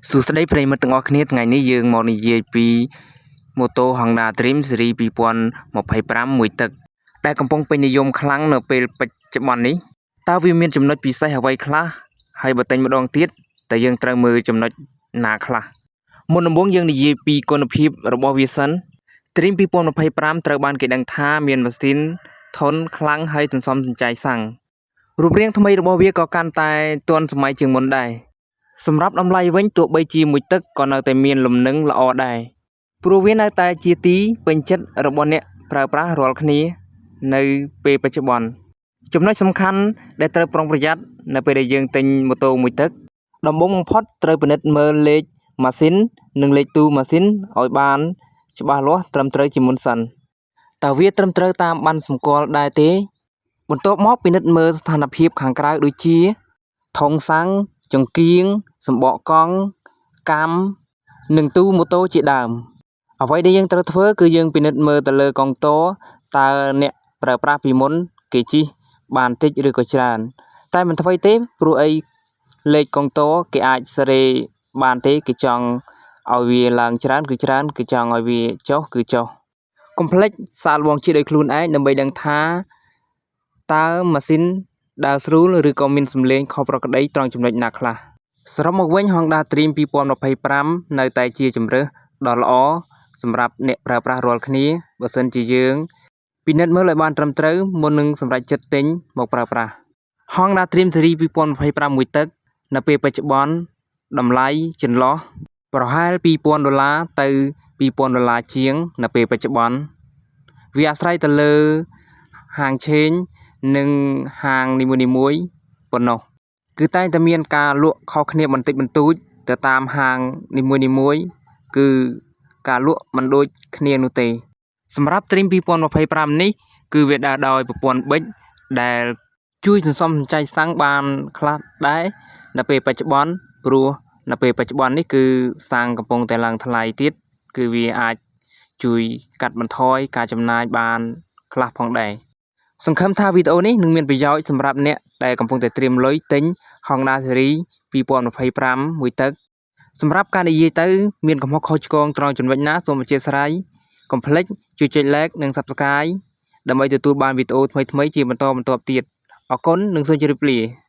សួស្តីប្រិយមិត្តទាំងអស់គ្នាថ្ងៃនេះយើងមកនិយាយពីម៉ូតូ Honda Dream ស៊េរី2025មួយទឹកដែលកំពុងពេញនិយមខ្លាំងនៅពេលបច្ចុប្បន្ននេះតើវាមានចំណុចពិសេសអ្វីខ្លះហើយបើទិញម្ដងទៀតតើយើងត្រូវមើលចំណុចណាខ្លះមុនដំបូងយើងនិយាយពីគុណភាពរបស់វាសិន Dream 2025ត្រូវបានគេដឹងថាមានម៉ាស៊ីនធន់ខ្លាំងហើយសន្សំសំចៃសាំងរូបរាងថ្មីរបស់វាក៏កាន់តែទាន់សម័យជាងមុនដែរ សម្រាប់តម្លៃវិញទោះបីជាមួយទឹកក៏នៅតែមានលំនឹងល្អដែរព្រោះវានៅតែជាទីពេញចិត្តរបស់អ្នកប្រើប្រាស់រាល់គ្នានៅពេលបច្ចុប្បន្នចំណុចសំខាន់ដែលត្រូវប្រុងប្រយ័ត្ននៅពេលដែលយើងទិញម៉ូតូមួយទឹកដំបូងបំផុតត្រូវពិនិត្យមើលលេខម៉ាស៊ីននិងលេខទូម៉ាស៊ីនឲ្យបានច្បាស់លាស់ត្រឹមត្រូវជាមុនសិនតើវាត្រឹមត្រូវតាមប័ណ្ណសម្គាល់ដែរទេបន្ទាប់មកពិនិត្យមើលស្ថានភាពខាងក្រៅដូចជា ថង់សាំងចង្គៀងសំបកកង់កាំនិងទូម៉ូតូជាដើមអ្វីដែលយើងត្រូវធ្វើគឺយើងពិនិត្យមើលទៅលើកុងទ័រតើអ្នកប្រើប្រាស់ពីមុនគេជិះបានតិចឬក៏ច្រើនតែមិនថ្មីទេព្រោះអីលេខកុងទ័រគេអាចសេរីបានទេគេចង់ឲ្យវាឡើងច្រើនគឺច្រើនគេចង់ឲ្យវាចុះគឺចុះកុំភ្លេចសាកល្បងជិះដោយខ្លួនឯងដើម្បីដឹងថាតើម៉ាស៊ីនដើរស្រួលឬក៏មានសំឡេងខុសប្រក្រតីត្រង់ចំណុចណាខ្លះសរុបមកវិញ Honda Dream 2025នៅតែជាជម្រើសដ៏ល្អសម្រាប់អ្នកប្រើប្រាស់រាល់គ្នាបើសិនជាយើងពិនិត្យមើលឲ្យបានត្រឹមត្រូវមុននឹងសម្រេចចិត្តទិញមកប្រើប្រាស់ Honda Dream Series 2025មួយទឹកនៅពេលបច្ចុប្បន្នតម្លៃចន្លោះប្រហែល2000ដុល្លារទៅ2000ដុល្លារជាងនៅពេលបច្ចុប្បន្នវាអាស្រ័យទៅលើហាងឆេងនិងហាងនីមួយៗប៉ុណ្ណោះគឺតែងតែមានការលក់ខុសគ្នាបន្តិចបន្តួចទៅតាមហាងនីមួយៗគឺការលក់មិនដូចគ្នានោះទេសម្រាប់ Dream 2025នេះគឺវាដើរដោយប្រព័ន្ធប៊ិចដែលជួយសន្សំសំចៃសាំងបានខ្លះដែរនៅពេលបច្ចុប្បន្នព្រោះនៅពេលបច្ចុប្បន្ននេះគឺសាំងកំពុងតែឡើងថ្លៃទៀតគឺវាអាចជួយកាត់បន្ថយការចំណាយបានខ្លះផងដែរសង្ឃឹមថាវីដេអូនេះនឹងមានប្រយោជន៍សម្រាប់អ្នកដែលកំពុងតែត្រៀមលុយទិញ Honda Series 2025មួយទឹកសម្រាប់ការនិយាយទៅមានកំហុសខុសឆ្គងត្រង់ចំណុចណាសូមអធ្យាស្រ័យកុំភ្លេចជួយចុច Like និង Subscribe ដើម្បីទទួលបានវីដេអូថ្មីៗជាបន្តបន្ទាប់ទៀតអរគុណនិងសូមជម្រាបលា។